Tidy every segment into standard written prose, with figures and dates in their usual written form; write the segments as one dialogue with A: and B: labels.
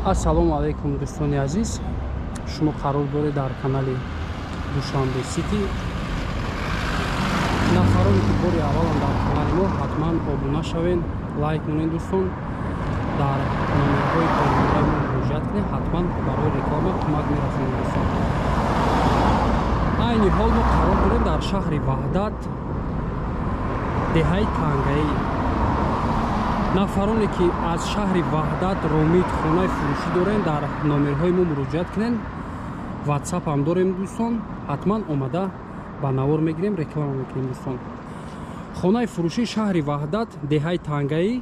A: Ассалому алайкум, дӯстони азиз. Шумо қарор доред дар канали Душанбе Сити. Нафароне ки бори аввалан дар канали мо, ҳатман обуна шавед, лайк монед, дӯстон. Дар номерҳои поёндаи мо муроҷиат кунед, ҳатман барои реклама кӯмак мерасонем, дӯстон. Айни ҳол мо қарор дорем дар шаҳри Ваҳдат, деҳаи Тангаӣ. Нафароне ки аз шаҳри Ваҳдат, Ромид хонаи фурӯшӣ дорем, дар номерҳои мо муроҷиат кунед. Ватсап ҳам дорем, дӯстон, ҳатман омада ба навор мегирем, реклама мекунем, дӯстон. Хонаи фурӯшии шаҳри Ваҳдат, деҳаи Тангаӣ,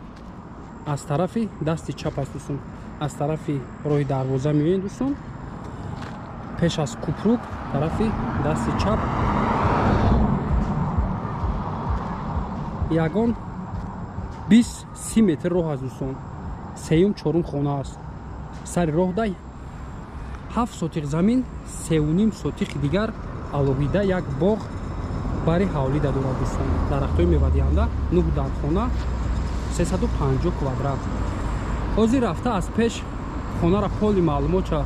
A: аз тарафи дасти чап аст, дӯстон. Аз тарафи роҳи дарвоза меоед, дӯстон, пеш аз купрук тарафи дасти чап ягон 20-30 метр роҳ аст, дӯстон. Сеюм, чорум хона аст. Сари роҳ дай 7 сотиқ замин, 3.5 сотиқи дигар алоҳида як боғ бари ҳавлида дорад, дӯстон. Дарахтҳои мевадиҳанда, 9 дар хона, 350 квадрат. Ҳозир рафта аз пеш хонара поли маълумотча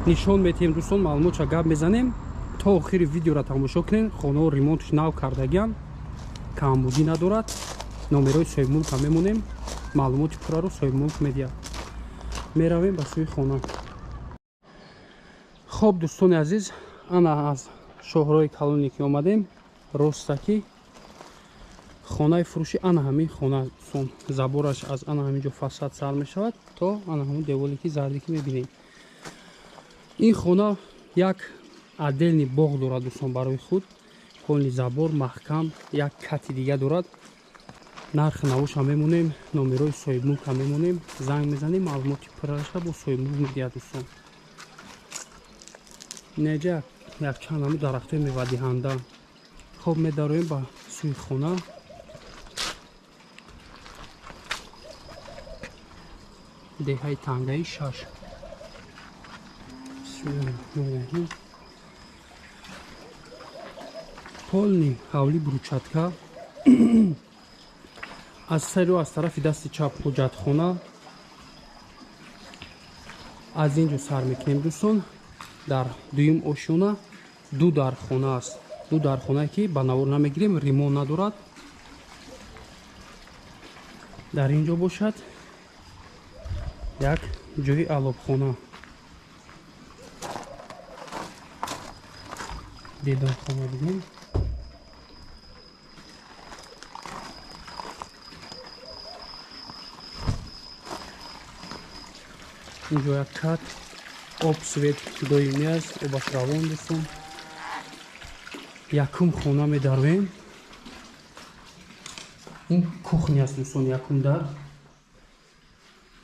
A: нишон метиҳем, дӯстон, маълумотча гап мезанем. То охири видеора тамошо кунед. Хонаҳо ремонтш нав кардагиан, камбудӣ надорад. Номерҳои соҳибмулка мемонем, маълумоти пурраро соҳибмулк медиҳад. Меравем ба сӯи хона. Хоб, дӯстони азиз, ана аз шоҳрои калоне ки омадем, ростаки хонаи фурӯшӣ ана ҳамин хона, дӯстон. Забораш аз ана ҳамин ҷо фасад сар мешавад то ана ҳамун деволе ки зарде ки мебинем. Ин хона як отдельный боғ дорад, дӯстон, барои худ. Полни забор маҳкам, як кати дига дорад. Нархи навоша мемонем, номерҳои соҳибмулка мемонем, занг мезанем, маълумоти пурраша бо соҳибмулк медиҳад, дӯстон. Неҷа якчанд ҳамун дарахтҳои мевадиҳанда. Хоб, медароем ба сӯи хона. Деҳаи Тангаи 6. Бисмиллоҳир-раҳмонир-раҳим. Полни ҳавли брусчатка. Аз сари аз тарафи дасти чап ҳуҷҷатхона. Аз ин ҷо сар мекунем, дӯстон. Дар дуюм ошёна ду дархона аст. Ду дархонае ки ба навор намегирем, ремонт надорад. Дар ин ҷо бошад як ҷои алобхона, дедонхона бигем. Инҷо як кат, об, свет доимӣ аст, обаш равон, дӯстон. Якум хона медароем. Ин кухня аст, дӯстон, якум дар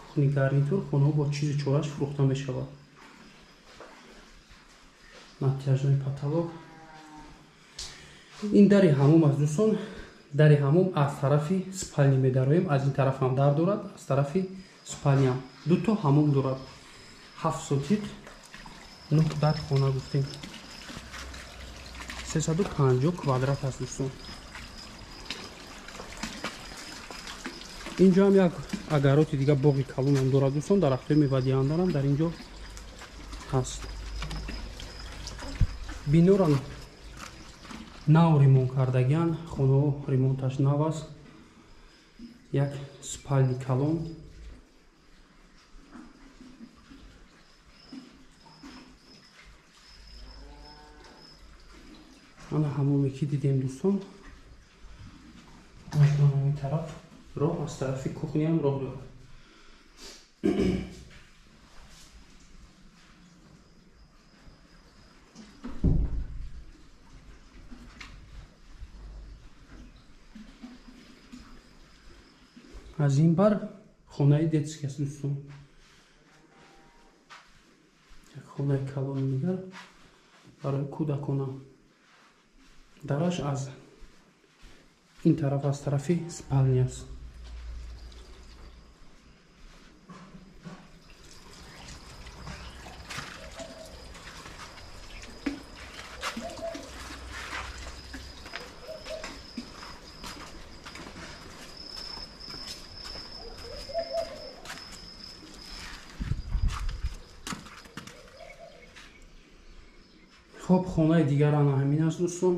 A: кухни гарнитур. Хонаҳо бо чизи чораш фурӯхта мешавад. Натяжной потолок. Ин дари ҳамом аст, дӯстон. Дари ҳамом аз тарафи спальни медароем. Аз ин тараф ҳам дар дорад, аз тарафи спальниам дуто ҳамом дорад. 7 сотиқ, 9 дар хона гуфтем. 350 квадрат аст, дӯстон. Инҷо ҳам як агароти дига боғи калонам дорад, дӯстон. Дарахтҳои мевадиҳандарам дар инҷо ҳаст. Бинорам нав ремонт кардагиан, хонаҳо ремонташ нав аст. Як спальни калон. Ана ҳамоме ки дидем, дӯстон, аз ҳамин тараф роҳ, аз тарафи кухняам роҳ дорад. Аз ин бар хонаи детский аст, дӯстон. Як хонаи калони дигар барои кӯдакона. Дараш аз ин тараф, аз тарафи спальня аст. Хоб, хонаи дигар ана ҳамин аст, дӯстон.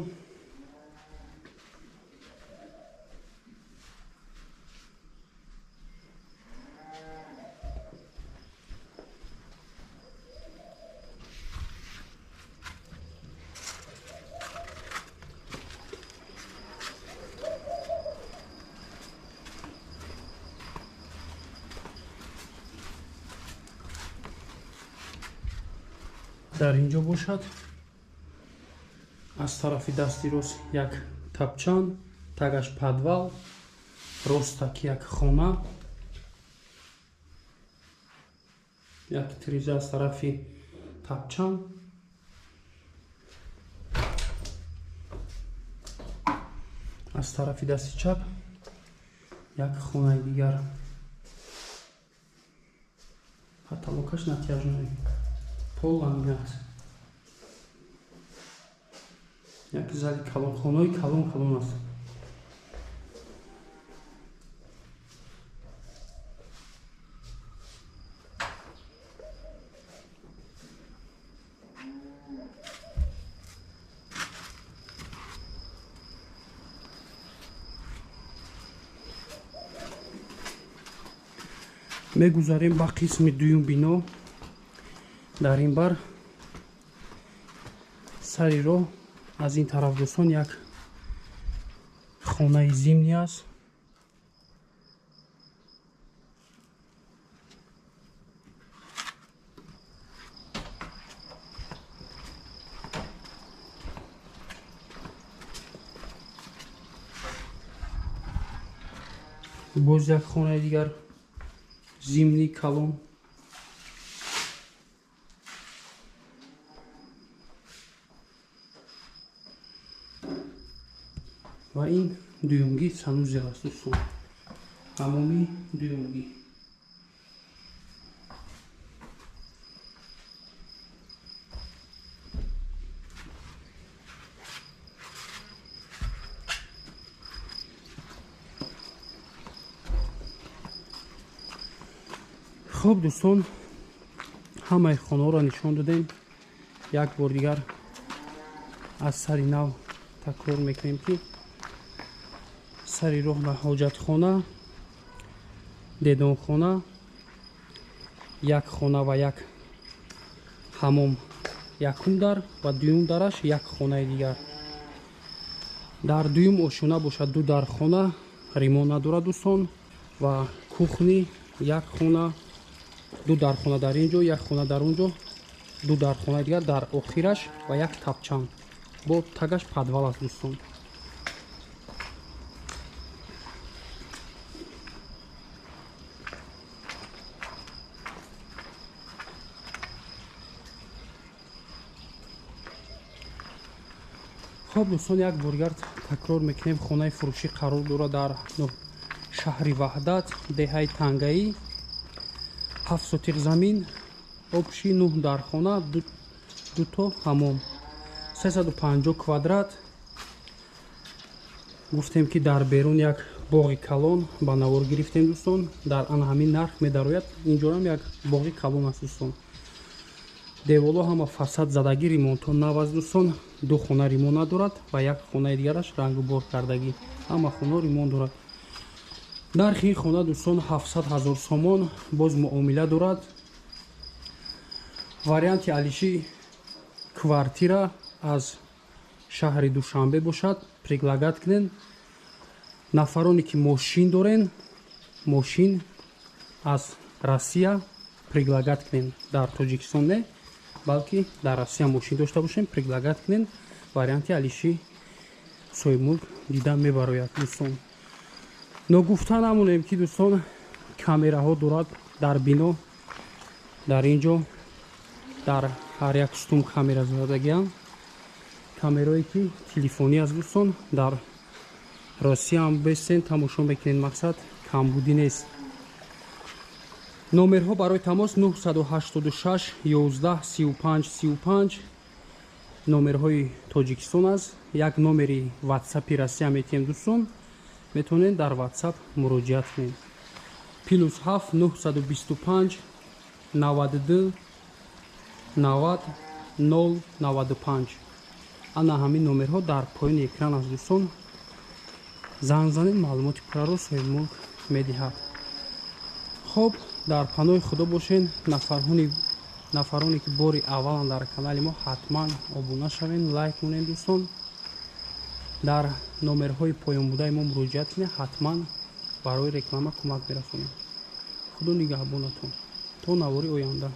A: Дар ин ҷо бошад аз тарафи дасти рост як тапчан, тагаш подвал, ростак як хона, як тиреза аз тарафи тапчан. Аз тарафи дасти чап як хонаи дигар. Потолокаш натяжной, пол ламина аст. Як зали калон, хонаи калон калон аст. Мегузарем ба қисми дуюм бино. Дар ин бар сари роҳ аз ин тараф, дӯстон, як хонаи зимни аст. Боз як хонаи дигар зимни калон. Ва ин дуюмги санузел аст, дӯстон, ҳамоми дуюмгӣ. Хоб, дӯстон, ҳамаи хонаҳоро нишон додем. Як бор дигар аз сари нав такрор мекунем, ки сари роҳ ба ҳоҷатхона, дедонхона, як хона ва як ҳамом якум дар ва дуюм дараш як хонаи дигар. Дар дуюм ошёна бошад ду дархона, римон надорад, дӯстон, ва кухни як хона, ду дархона дар ин ҷо, як хона дар он ҷо, ду дархонаи дигар дар охираш ва як тапчан бо тагаш подвал аст, дӯстон. Хоб, дӯстон, як бор дигар такрор мекунем, хонаи фурӯшӣ қарор дорад дар шаҳри Ваҳдат, деҳаи Тангаӣ, 7 сотиқ замин, обши 9 дархона, дуто ҳамом, 350 квадрат. Гуфтем, ки дар берун як боғи калон ба навор гирифтем, дӯстон. Дар ана ҳамин нарх медарояд. Инҷорам як боғи калон аст, дӯстон. Деволо ҳама фасад задагӣ, ремонтҳо нав аст, дӯстон. Ду хона ремонт надорад ва як хонаи дигараш рангу бор кардагӣ. Ҳама хонаҳо ремонт дорад. Нархи ин хона, дӯстон, 700 000 сомон, боз муомила дорад. Варианти алиши квартира аз шаҳри Душанбе бошад, предлагат кунен. Нафароне ки мошин дорен, мошин аз Россия предлагат кунен. Дар Тоҷикистон не, балки дар Россия мошин дошта бошем, предлагат кунен. Варианти алиши соҳибмулк дида мебарояд, дӯстон. Ногуфта намонем, ки, дӯстон, камераҳо дорад дар бино. Дар ин ҷо дар ҳар як сутун камера задагиам, камерое ки телефонӣ аст, дӯстон. Дар Россия ҳам бестен тамошо мекунед, мақсад камбудӣ нест. Номерҳо барои тамос 986 11 35 35 номерҳои Тоҷикистон аст. Як номери ватсапи Россия метиҳем, дӯстон, метавонед дар ватсап муроҷиат кунед. +7 925 92 90 095. Ана ҳамин номерҳо дар поёни экран аст, дӯстон. Занг занед, маълумоти пурраро соҳибмулк медиҳад. Хоб, дар паноҳи Худо бошен. Нафароне, ки бори аввалан дар канали мо, ҳатман обуна шавен, лайк монед, дӯстон. Дар номерҳои поёнбудаи мо муроҷиат кунед, ҳатман барои реклама кӯмак мерасонем. Худо нигаҳбонатон, то навори оянда.